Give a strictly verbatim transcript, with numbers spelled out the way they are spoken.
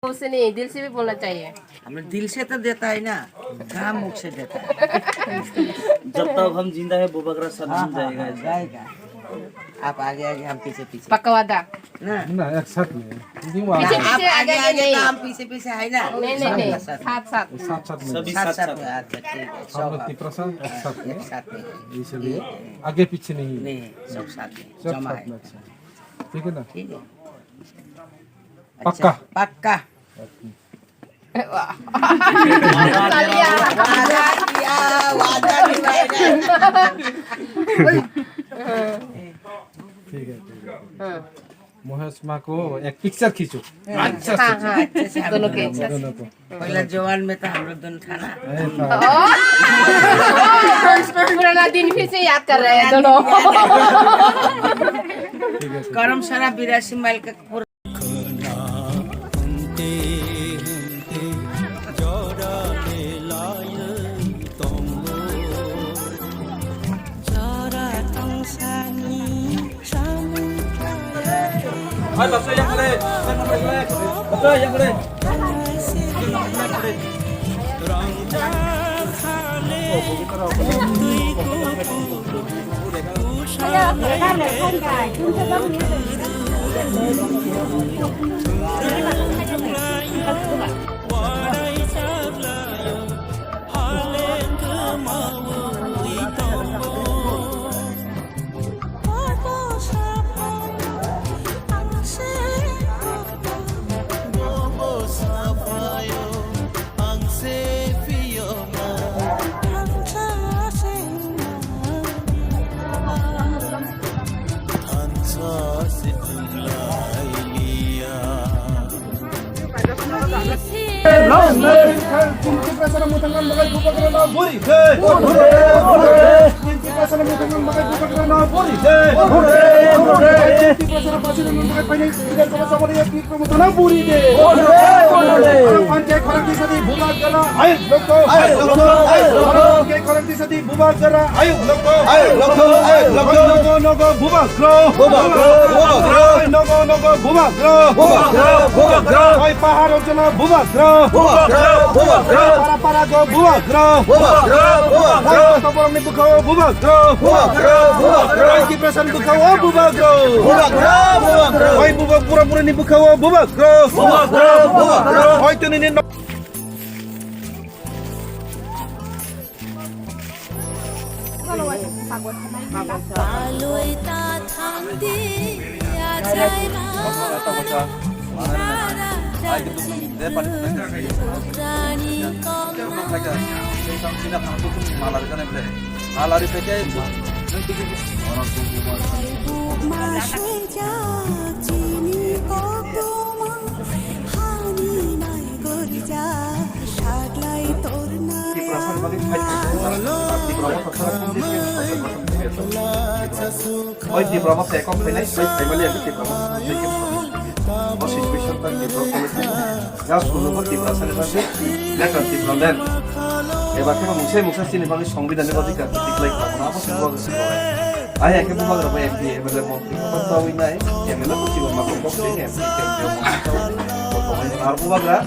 उसे नहीं, दिल से भी बोलना चाहिए। हमने दिल से तो देता है ना, काम मुख से देता है। जब तक हम जिंदा है, बुबागरा साथ हाँ, हम हाँ, जाएगा। हाँ, जाएगा। आप आगे आगे, हम पीछे पीछे। पक्का वादा? ना। ना, एक साथ में। क्यों पीछे आप पीछे, आगे आगे आगे, आगे, नहीं। तो हम पीछे पीछे है ना? नहीं, नहीं, नहीं। साथ साथ। साथ साथ। साथ साथ में। सभी साथ साथ साथ साथ में। में। अच्छा, ठीक है। हम लोग सब आप तिपरा साथ एक साथ में। एक साथ में। इसलिए ये आगे पीछे नहीं। नहीं, सब साथ में। सब जमा साथ है। में, अच्छा। ठीक है ना? ठीक है। पक्का? अच्छा, पक्का। वादा किया, वादा निभाएगा। ठीक है, ठीक है। हाँ। महेश माँ को एक पिक्चर खींचो। हाँ, अच्छा, हाँ, अच्छा, हाँ, अच्छा, अच्छा, दोनों के। दोनों को। पहला जवान में तो हम लोग दोनों था ना। अरे, था। पुराना दिन फिर से याद कर रहे हैं दोनों। ठीक है, ठीक है। करम सारा बिरासी माइल का पूरा Bubagra. Bubagra. Nogo, nogo, Bubagra. Bubagra. Bubagra. Oi, Pahar Oncholo Bubagra. Bubagra. Bubagra. Para, para go Bubagra. Bubagra. Bubagra. Oi, Kotoborokni bwkhao Bubagra. Bubagra. Bubagra. Oi, Tiprasani bwkhao Bubagra. Bubagra. Bubagra. Oi, Bubagra, pura, purani bwkhao Bubagra. Bubagra. Bubagra. Oi, tunini no- Palui ta thang di, achai ma, nara jai chi, rani kong na. Ma sui ja chini kokoma, hani nai gori ja. Oi, Tipra Motha ekok phainai, oi, family age Tipra Motha phainai khe. O situation ta Tipra policy. Ya, sulo ko Tipra sani bagwi, letter Tipra land. Eba khe mungsa mungsa chini bagwi songbidhan ni bagwi ka tiklai kha. Abo se bagwi se bagwi. Ai, ai khe bubagra bai M P, M L A, montri ko tawi nai, M L A ko chibo ma ko se M P, M P ko tawi. Ar bubagra.